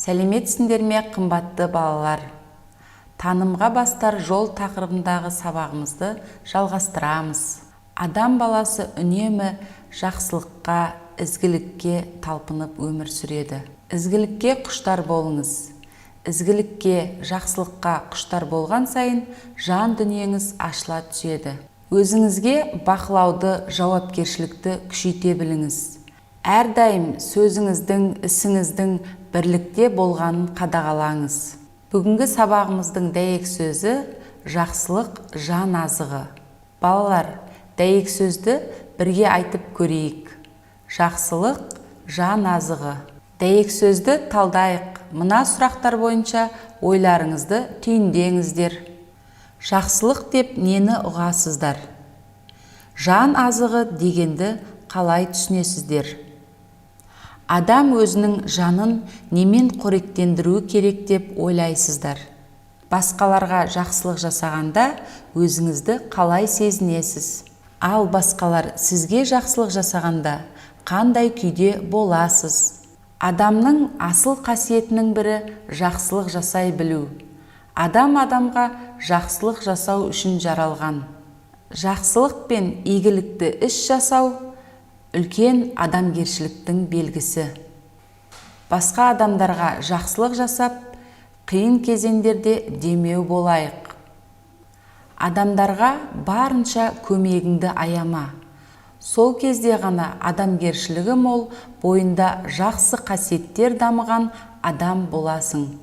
Сәлеметсіңдер ме, қымбатты балалар? Танымға бастар жол тақырыбындағы сабағымызды жалғастырамыз. Адам баласы үнемі жақсылыққа, ізгілікке талпынып өмір сүреді. Ізгілікке құштар болыңыз. Ізгілікке, жақсылыққа құштар болған сайын жан дүниеңіз ашыла түседі. Өзіңізге бақылауды, жауапкершілікті күшейте біліңіз. Әрдайым сөзіңіздің, ісіңіздің бірлікте болғанын қадағалаңыз. Бүгінгі сабағымыздың дәйек сөзі жақсылық жан азығы. Балалар, дәйек сөзді бірге айтып көрейік. Жақсылық жан азығы. Дәйек сөзді талдайық. Мына сұрақтар бойынша ойларыңызды түйіндеңіздер. Жақсылық деп нені ұғасыздар? Жан азығы дегенді қалай түсінесіздер? Адам өзінің жанын немен қоректендіруі керек деп ойлайсыздар? Басқаларға жақсылық жасағанда өзіңізді қалай сезінесіз? Ал басқалар сізге жақсылық жасағанда қандай күйде боласыз? Адамның асыл қасиетінің бірі жақсылық жасай білу. Адам адамға жақсылық жасау үшін жаралған. Жақсылық пен игілікті іс жасау үлкен адамгершіліктің белгісі. Басқа адамдарға жақсылық жасап, қиын кезеңдерде демеу болайық. Адамдарға барынша көмегіңді аяма. Сол кезде ғана адамгершілігі мол, бойында жақсы қасиеттер дамыған адам боласың.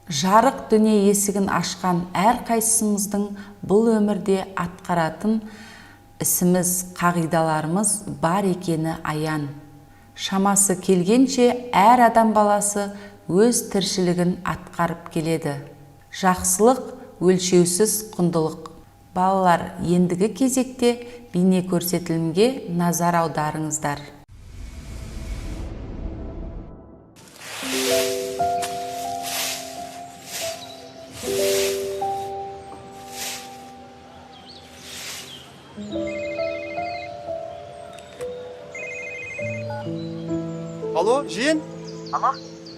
Жарық дүние есігін ашқан әрқайсымыздың бұл өмірде атқаратын ісіміз, қағидаларымыз бар екені аян. Шамасы келгенше әр адам баласы өз тіршілігін атқарып келеді. Жақсылық өлшеусіз құндылық. Балалар, ендігі кезекте бейне көрсетілімге назар аударыңыздар. Алло, жиен? Алло,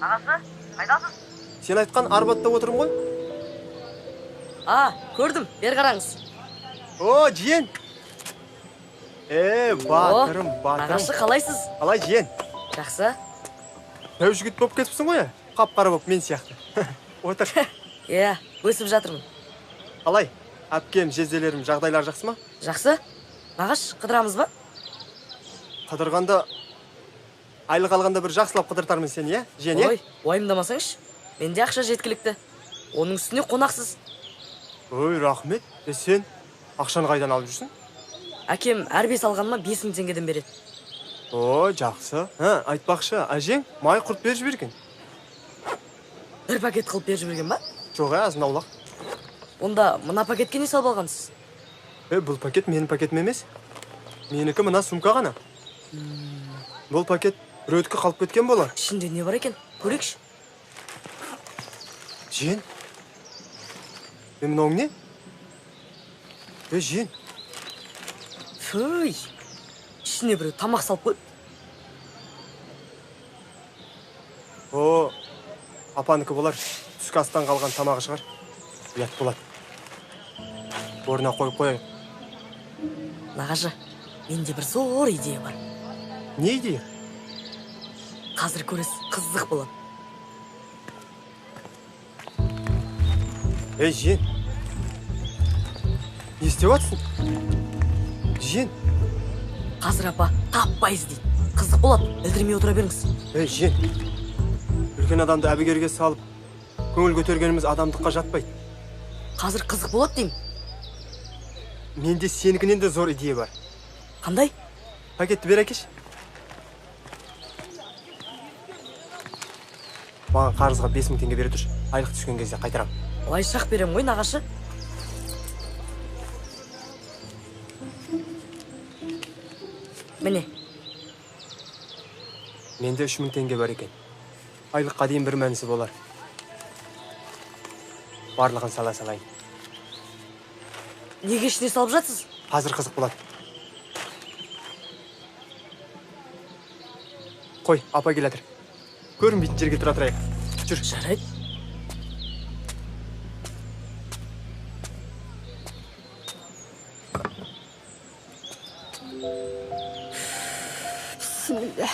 ағасы, қайдасыз? Сен айтқан Арбатта отырмын ғой. А, көрдім, бері қараңыз. О, жиен. Батырым, батырым. Ағасы, қалайсыз? Қалай, жиен? Жақсы. Дәу жігіт болып кетіпсің ғой, қап-қара болып мен сияқты. Отыр. Иә, өсіп жатырмын. Қалай? Әпкем, жезделерім, жағдайлар жақсы ма? Жақсы. Нағаш, қыдырамыз ба? Қыдырғанда, айлық алғанда бір жақсылап қыдыртармын сені, иә? Жиен, иә? Ой, уайымдамасаңшы. Менде ақша жеткілікті. Оның үстіне қонақсыз. Ой, рахмет. Сен ақшаны қайдан алып жүрсің? Әкем әр бес алғаныма 5000 теңгеден береді. О, жақсы. Айтпақшы, әжең май құрт беріп жіберген. Бір пакет қылып беріп жіберген ба? Жоқ, азын аулақ. Онда мына пакетке не салып алғансыз? Бұл пакет менің пакетім емес. Менікі мына сумка ғана. Бұл пакет біреудікі қалып кеткен болар. Ішінде не бар екен? Көрейікші. Жиен. Мынауың не? Жиен. Фүй. Ішіне біреу тамақ салып қойып. О, апанікі болар. Түскі астан қалған тамағы шығар. Ұят болады. Орнына қойып қояйық. Нағашы, менде бір зор идея бар. Не идея? Қазір көресіз, қызық болады. Ей, жиен. Не істеп жатсың? Жиен. Қазір апа таппай іздейді. Қызық болады, ілдірмей отыра беріңіз. Ей, жиен. Үлкен адамды әбігерге салып, көңіл көтергеніміз адамдыққа жатпайды. Қазір қызық болады деймін. Менде сенікінен де зор идея бар. Қандай? Пакетті бер әкеш. Маған қарызға 5000 теңге бере тұршы. Айлық түскен кезде қайтарам. Былайша ақ берем ғой, нағашы. Міне. Менде 3000 теңге бар екен. Айлыққа дейін бір мәнісі болар. Барлығын сала салайын. Неге ішіне салып жатсыз? Қазір қызық болады. Қой, апа келе жатыр. Көрінбейтін жерге тұра тұрайық. Жүр. Жарайды. Бісміллә.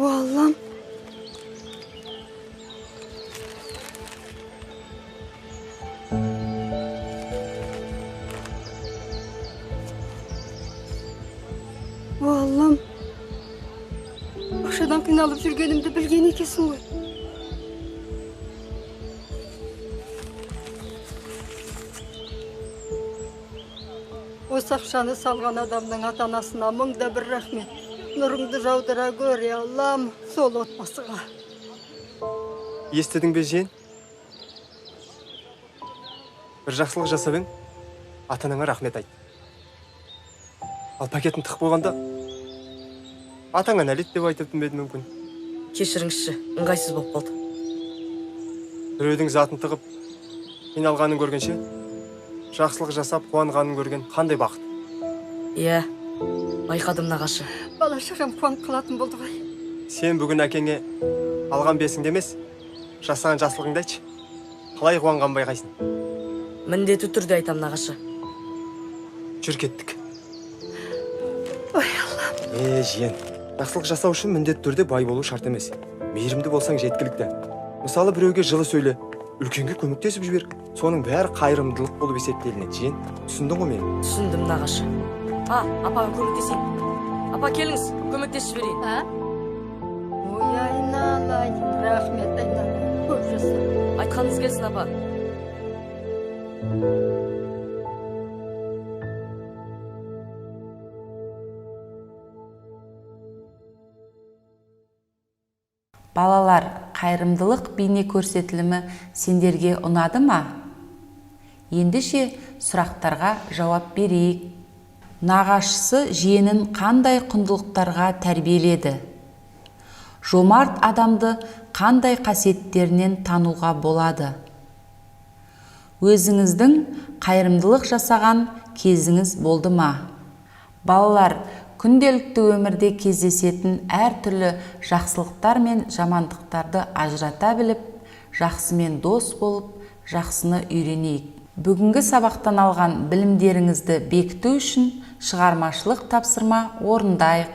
О, Аллам. О, Аллам. Ақшадан қиналып жүргенімді білген екенсің ғой. Осы ақшаны салған адамның ата-анасына мың да бір рахмет. Нұрыңды жаудыра көр, я Аллам, сол отбасыға. Естідің бе, жиен? Бір жақсылық жасап ең, ата-анаңа рахмет айт. Ал пакетін тығып қойғанда атаңа нәлет деп айтып бе еді мүмкін. Кешіріңізші, ыңғайсыз болып қалды. Біреудің затын тығып, қиналғанын көргенше, жақсылық жасап қуанғанын көрген қандай бақыт. Иә, байқадым нағашы. Бала шағам қуанып қалатын болды ғой. Сен бүгін әкеңе алған бесіңді емес, жасаған жақсылығыңды айтшы. Қалай қуанғанын байқайсың. Міндетті түрде айтам нағашы. Жүр, кеттік. Ой, Аллам. Жиен, жақсылық жасау үшін міндетті түрде бай болу шарт емес. Мейірімді болсаң жеткілікті. Мысалы, біреуге жылы сөйле, үлкенге көмектесіп жібер. Соның бәрі қайырымдылық болып есептелінеді, жиен. Түсіндің ғой мені? Түсіндім, нағашы. А, апаға көмектесейін. Апа, келіңіз, көмектесіп жіберейін. А? Ой, айналайын, рахмет, айналайын. Көп жаса. Айтқаныңыз келсін, апа. Балалар, қайырымдылық бейне көрсетілімі сендерге ұнады ма? Ендеше сұрақтарға жауап берейік. Нағашысы жиенін қандай құндылықтарға тәрбиеледі? Жомарт адамды қандай қасиеттерінен тануға болады? Өзіңіздің қайырымдылық жасаған кезіңіз болды ма? Балалар, күнделікті өмірде кездесетін әртүрлі жақсылықтар мен жамандықтарды ажырата біліп, жақсымен дос болып, жақсыны үйренейік. Бүгінгі сабақтан алған білімдеріңізді бекіту үшін шығармашылық тапсырма орындайық.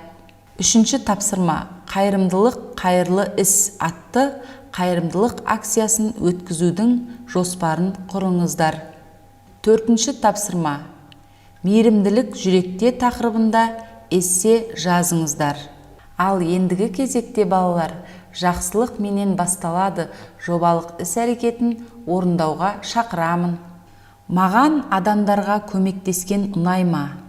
Үшінші тапсырма қайырымдылық қайырлы іс атты қайырымдылық акциясын өткізудің жоспарын құрыңыздар. Төртінші тапсырма мейірімділік жүректе тақырыбында эссе жазыңыздар. Ал ендігі кезекте балалар жақсылық менен басталады жобалық іс-әрекетін орындауға шақырамын. Маған адамдарға көмектескен ұнай ма?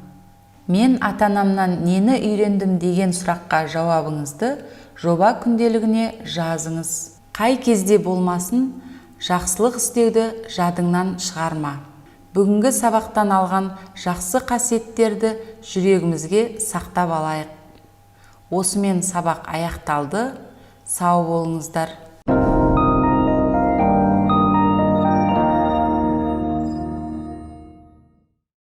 Мен ата-анамнан нені үйрендім деген сұраққа жауабыңызды жоба күнделігіне жазыңыз. Қай кезде болмасын жақсылық істеуді жадыңнан шығарма. Бүгінгі сабақтан алған жақсы қасиеттерді жүрегімізге сақтап алайық. Осымен сабақ аяқталды. Сау болыңыздар.